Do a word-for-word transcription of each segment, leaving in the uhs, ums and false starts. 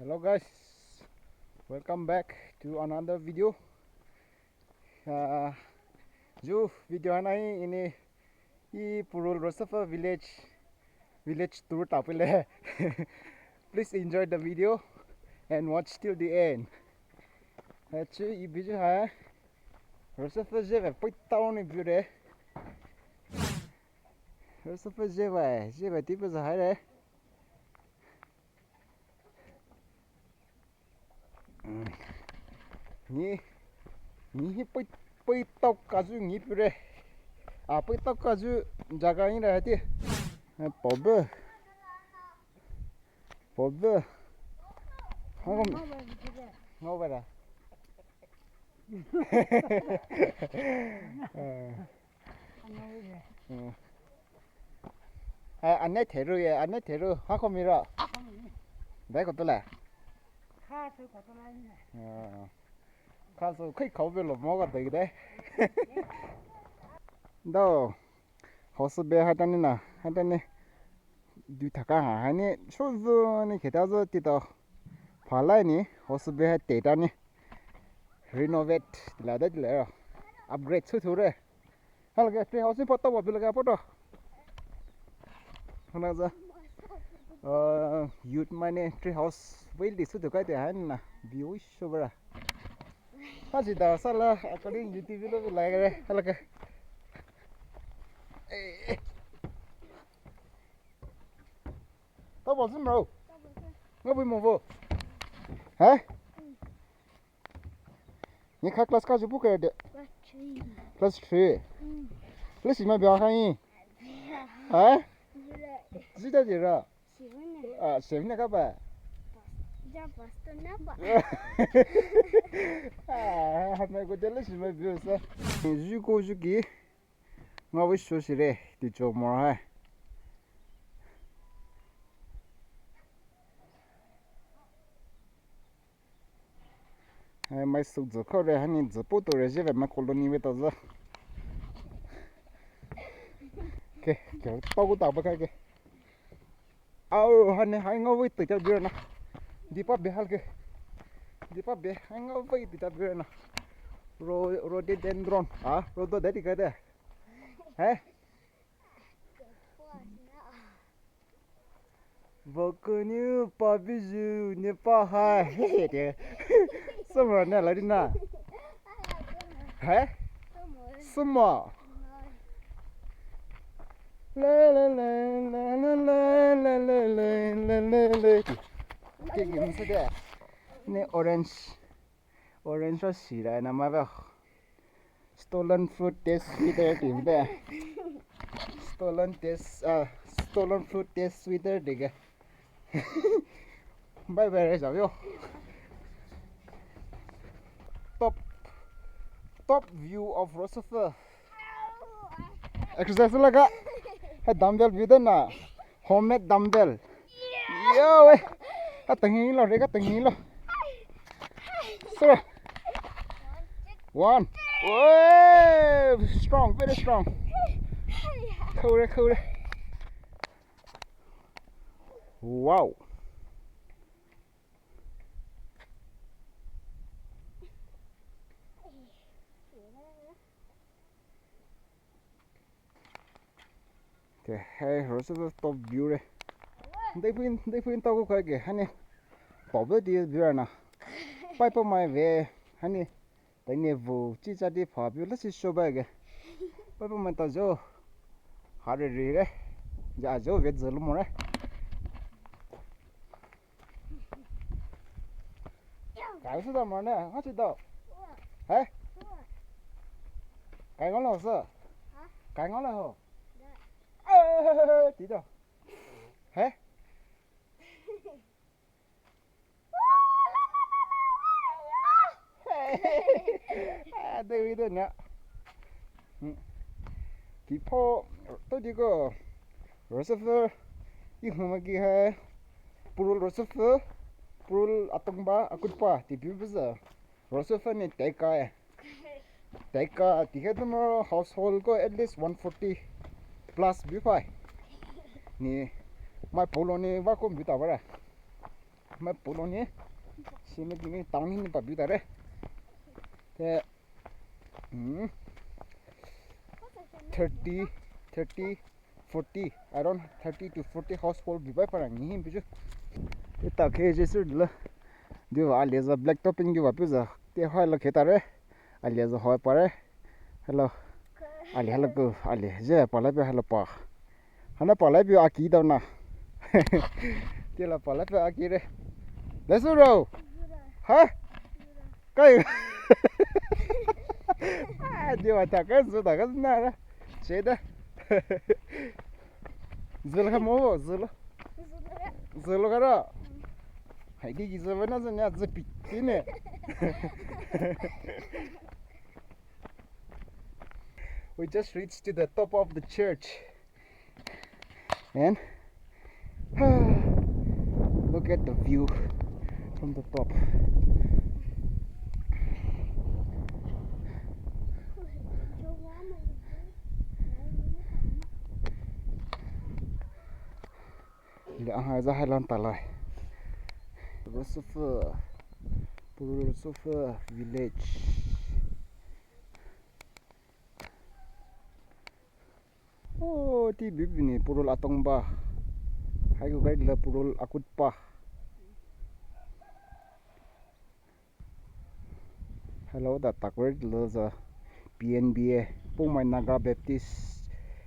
Hello guys, welcome back to another video. Uh, zhu video haina hi ini, hi Purul Rosofii village, village tour tapile. Please enjoy the video and watch till the end. Hachu i biju ha Rosofii zheve pui town ni bure. Rosofii zheve, zheve tipe za haire. Ni, ni hi pui, pui tok kazu ni pure. A pui tok kazu jaga ni ra hati. Pobe. Pobe. Hangom. Ngau bara. Eh. Ane theru ye, ane theru, ha khomi ra. Dai ko tole. Kha su khui khau be lo mo ka dai dai. Do. House be ha tani na, ha tani. Du thaka ha, ha ni, so zo ni kheta zo ti to. Phalai ni, house be ha te tani. Renovate, tila da tila. Upgrade su thu re. Halage tree house ni photo bo bilaga photo. Hana za. Uh, youth mane tree house build su tu kai te han na. View so bara. Haji da sala according YouTube lo bilagare. Halage. Eh. Tabo zimro. Ngabi mo vo. Ha? Ni kha class kha ju puke de. Class three. Class three. Mm. Class ma bia kha ni. Bia. Ha? Bia. Zida jira. Seven. Ah, seven ka ba? Ja, pastor na ba. Ah, me ko de class ma bia sa. Ju ko ju ki. Ngabi so sire, ti cho mo ha. Hai mai su zo kho re, hani zo po to re, je ve mai colony ve to zo. Ke, ke, pa ku ta ba ka ke. Au, hani hai ngabi ti ta bira na. Di pa be hal ke. Di pa be, hai ngabi ti ta bira na. Ro, rhododendron. Ah, rhodo de di ka de. Hai? Vokunu pa biju ne pa hai. Summer ne la di na. Hai? Summer. La la la. Ke ke mse de. Ne orange. Orange wa sira na ma ba. Stolen fruit taste sweeter ti de. Stolen taste, ah, stolen fruit taste sweeter de ge. Bye bye re sa yo. Top, top view of Rosofii. Exercise laga. Hai dumbbell view de na. Homemade dumbbell. Yo, eh. Ka tangi lo, re ka tangi lo. So. One. Whoa, strong, very strong. Kore, kore. Wow. Ke, hai, Rosofii top view re. Dai pui, dai pui tau ko kai ke, hani. Top view di view na. Pai pa mai ve, hani. Dai ne vu, chi cha di pa view la si so ba ke. Pai pa mai ta zo. Hari ri re. Ja zo ve zo lo mo re. Kai su da mo ne, ha chi da. Hai? Kai ngau lo sa. Kai ngau lo ho. Eh, ti da. Hai? Ah, dai video na. Hmm. Ki pho, to di ko. Rosofii, i huma ki hai. Purul Rosofii, Purul atongba, akutpa, ti biu biza. Rosofii ni teka eh. Teka, ti ke tumo household ko at least one forty plus biu pai. Ni, mai polo ni va ko biu ta bara. Mai polo ni, simi ni town ni pabi tare. Te, hmm, thirty, thirty, forty, around thirty to forty household bibai para ni him piju. Ita ke Jesu dilo. Diwa aliza black topping diwa piza. Te hai la ke tare. Aliza hoi pare. Hello. Ali hello ku ali je pala pe hello pa. Hana pala pe aki dau na. Tila pala pe aki re. Lesu ro. Ha? Kai. Ah, diwa ta ka zu ta ka na ra. Che da. Zulu ka mo, zulu. Zulu ka ra. Hai ki zulu na zanya zu pi ne. We just reached to the top of the church. And look at the view from the top. Leh ahai za hai lan talai. Rosofa, Purul Sofa village. Oh, ti bibini Purul Atongba. Hai ku kai la Purul Akutpa. Hello, da takwe lo za P N B A, Poumai Naga Baptist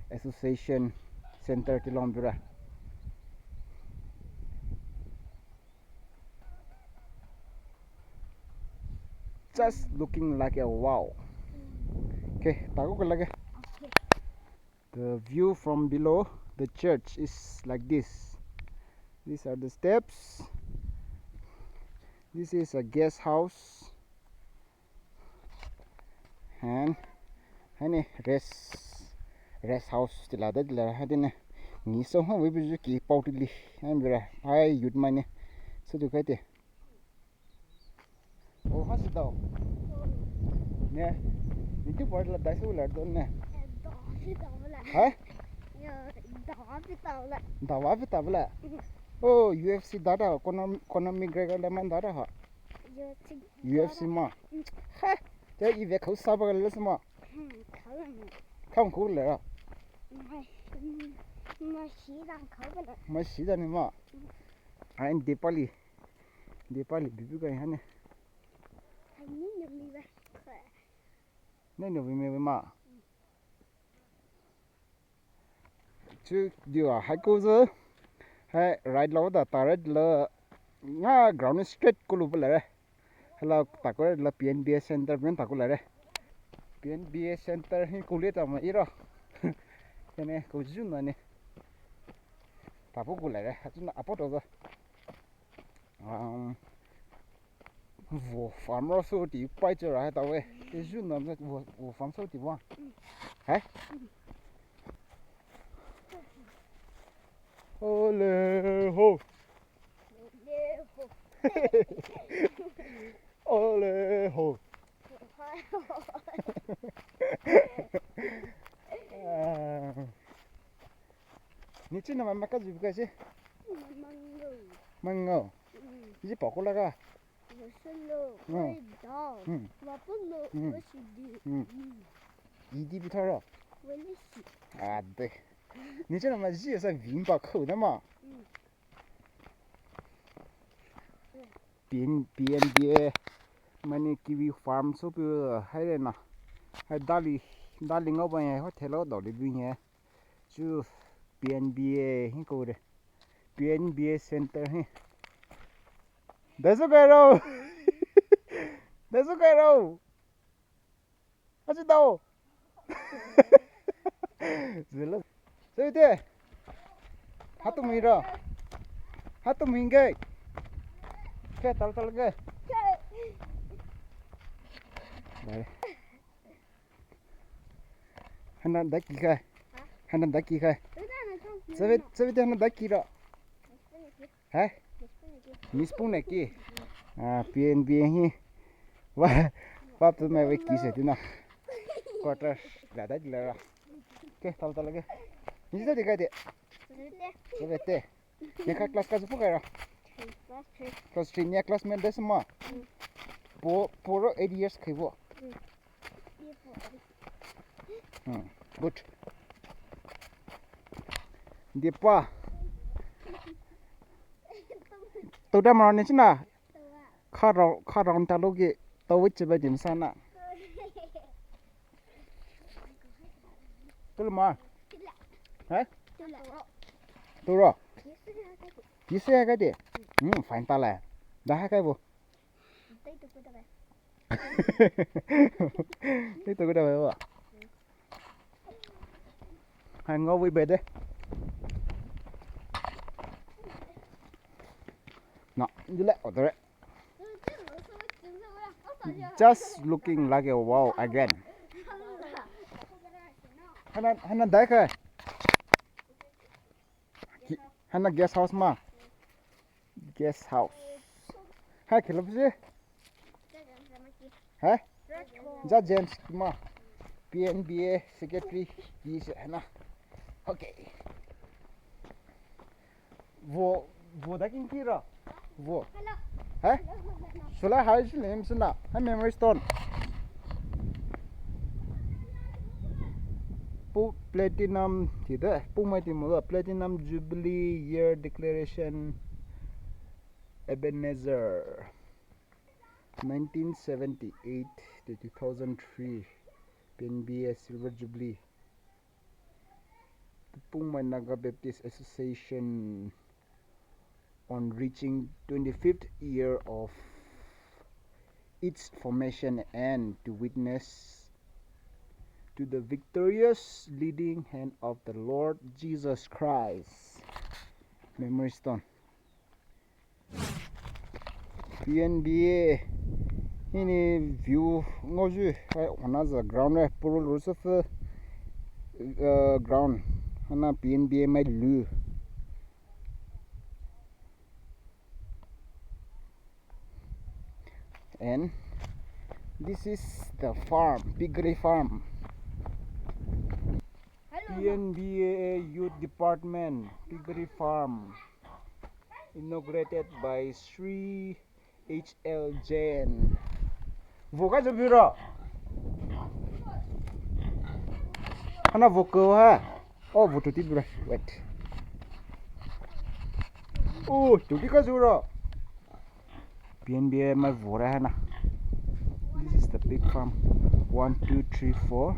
Association Center tilong bira. Just looking like a wow. Okay, taku ko lage. The view from below the church is like this. These are the steps. This is a guest house. And hani rest, rest house tila da tila hadine. Ni so ha we bi ki pau tili. Ambira hai youth mane. So tu kai te. Oh, ha si tau. Ne. Ni tu par la dai so la don ne. Ha? Dawa pita bla. Oh, U F C dada, Conor, Conor McGregor le man dada ha. U F C ma. Ha. Te ive khau sa ba le ma. Khau khau le ra. Ma si dan khau le. Ma si dan ma. Ai Dipali. Dipali bibi kai hane. Ne no bi me ma. Chu diwa hai ko zo. Hai right lo da ta right lo. Nga ground straight ko lo bla re. Hala ta ko la P N B A center pen ta ko la re. P N B A center hi ko le ta ma ira. Kene ko ju na ne. Ta po ko la re. Ha chu na apo to zo. Um, vo farm ro so ti pai che ra ta we. Te ju na vo, vo farm so ti wa. Hai? Ole ho. Ole ho. Ni chi na ma ka ju ka se. Mango. Mango. Ji pa ko la ga. Weselo, mm, wedao, mm, wapelo, mm, wesidi. Mm. Mm. Idi bitara. Welesi. Ade. Ni chana ma ji sa vimpa ko na ma. Mm. P N, P N B A mane kiwi farm so pi hai na. Hai dali, dali ngau ba ya hotel lo dali bi ya. Chu P N B A hi ko de. P N B A center hi. Dasu kai ro. Dasu kai ro. Aji dao. Zelo. Sete. Hatu mi ro. Hatu mi ngai. Ke tal tal ke. Bye. Hana daki kai. Ha? Hana daki kai. Sabe, sabe hana daki ro. Ha? Mispun ki. Ah, P N B hi. Wa, wa pe mai we ki se tina. Quarter la da la ra. Ke, tal tal ke. Ni sa de kai de. Sabe te. Ni ka class ka su pu kai ro. Class three, nia classmate dai sü ma. Po, poro eight years khaibo. Hmm, good. Dipa. Toda maro ne china. Kharao, kharao talo ke. Tawi chiba dim sana. Tulu ma. Ha? Turo. Yise ya ka de. Hmm, fine tala. Da ha kai bo. Tei to kuda ba. Hai ngo wi bede. Na, dile, odore. Just looking like a wow again. Hana, hana dai kai. Ki-, hana guest house ma. Guest house. Hai, khelo pise. Hai? Ja James ma. P N B A secretary ki se hana. Okay. Vo, vo da kin kira. Vo. Hai? Sula hai si lem suna. Hai memory stone. Pu platinum ti de, pu mai ti mo da, platinum jubilee year declaration, Ebenezer, nineteen seventy-eight to two thousand three, P N B A silver jubilee. Pungmai Naga Baptist Association on reaching twenty-fifth year of its formation and to witness to the victorious leading hand of the Lord Jesus Christ. Memory stone. P N B A hini view ngoju hai hona za ground re purul rusufu, uh, ground hana P N B A mai lu. And this is the farm, piggery farm. P N B A Youth Department, piggery farm, inaugurated by Sri H L Jain. Vo ka jo bira. Hana vo ko ha. Oh, vo tuti bira. Wait. Oh, tuti ka jo ra. P N B A mai vo ra hana. This is the big farm. One, two, three, four,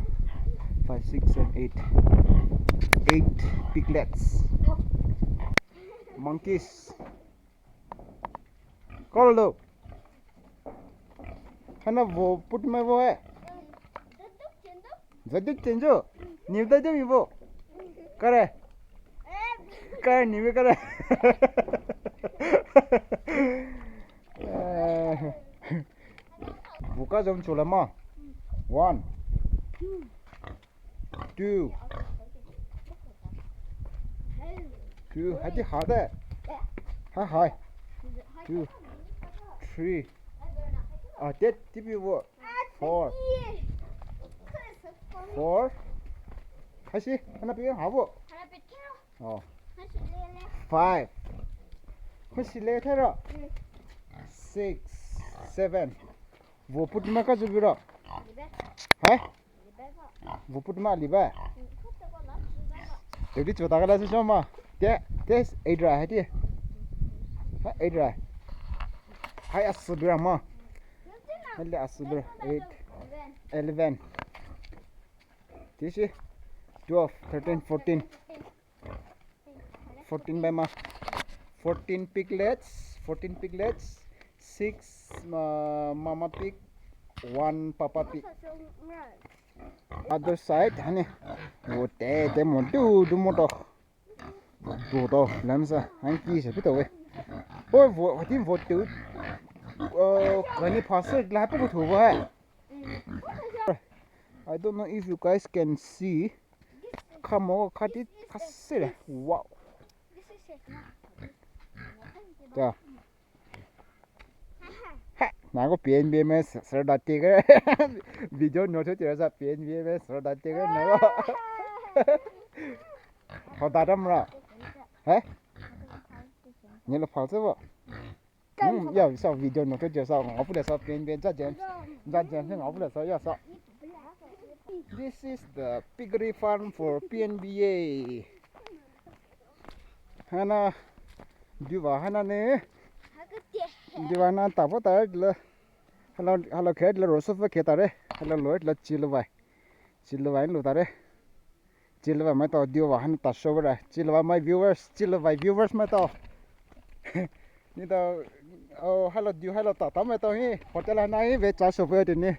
five, six, seven, eight. Eight piglets. Monkeys. Call do. Hana vo put mai vo hai. Zaduk chenjo. Niu dai dai mi vo. Kare. Kare niu kare. Eh. Vo ka jom chula ma. One. Two. Two. Hai ti ha de. Hai hai. Two. Three. Ah, that T V wo. Four. Four. Hai si, hana pi ha wo. Oh. Five. Hai si le thero. Six. Seven. Vo put ma ka ju biro. Hai? Vo put ma liba. Jadi chota kala si choma. Te, te eight ra hai ti. Ha, eight ra. Hai asu bira ma. Hai le asu bira. Eight. Eleven. Ti si. Twelve, thirteen, fourteen. Fourteen bai ma. Fourteen piglets, fourteen piglets, six, uh, mama pig, one papa pig. Other side, honey. Wo te, te mo, du, du mo to. Du to, lam sa, han ki sa, pito we. Oi, vo, I think vo tu. Uh, kani pastor, la pa ko thu vo hai. I don't know if you guys can see. Kamo kati kasile. Wow. Ja. Ha, nago P N B mai sir da tigre. Video no to tira sa P N B mai sir da tigre nago. Ho da dam ra. Hai? Ni lo phal se bo. Hmm, ya sa video no ke sa ngapule sa P N B A jajen. Jajen ngapule sa ya sa. This is the piggery farm for P N B A. Hana, diva hana ne. Diva na tabo ta le. Hello, hello, khe le roso fe khe ta re. Hello, lo le chilo vai. Chilo vai lo ta re. Chilo vai mai to diva hana ta show ra. Chilo vai mai viewers, chilo vai viewers mai to. Ni to, oh, hello, diu hello ta ta mai to hi. Hotel hana hi ve cha show fe de ni.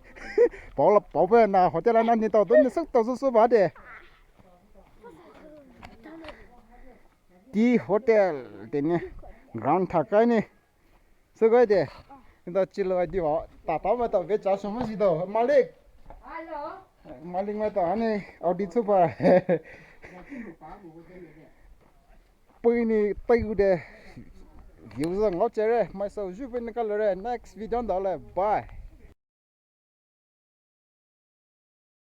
Pao la pao ve na hotel hana ni to do ni suk to su su ba de. Tea hotel teni ground thakai ni. Sugai de. Inda chilo di wa. Tata ma ta ve cha suma si do. Malik. Hello. Malik ma ta ani audit super. Pui ni tayu de. Views ngau chere. Mai sa ju pui ni kalore. Next video da le. Bye.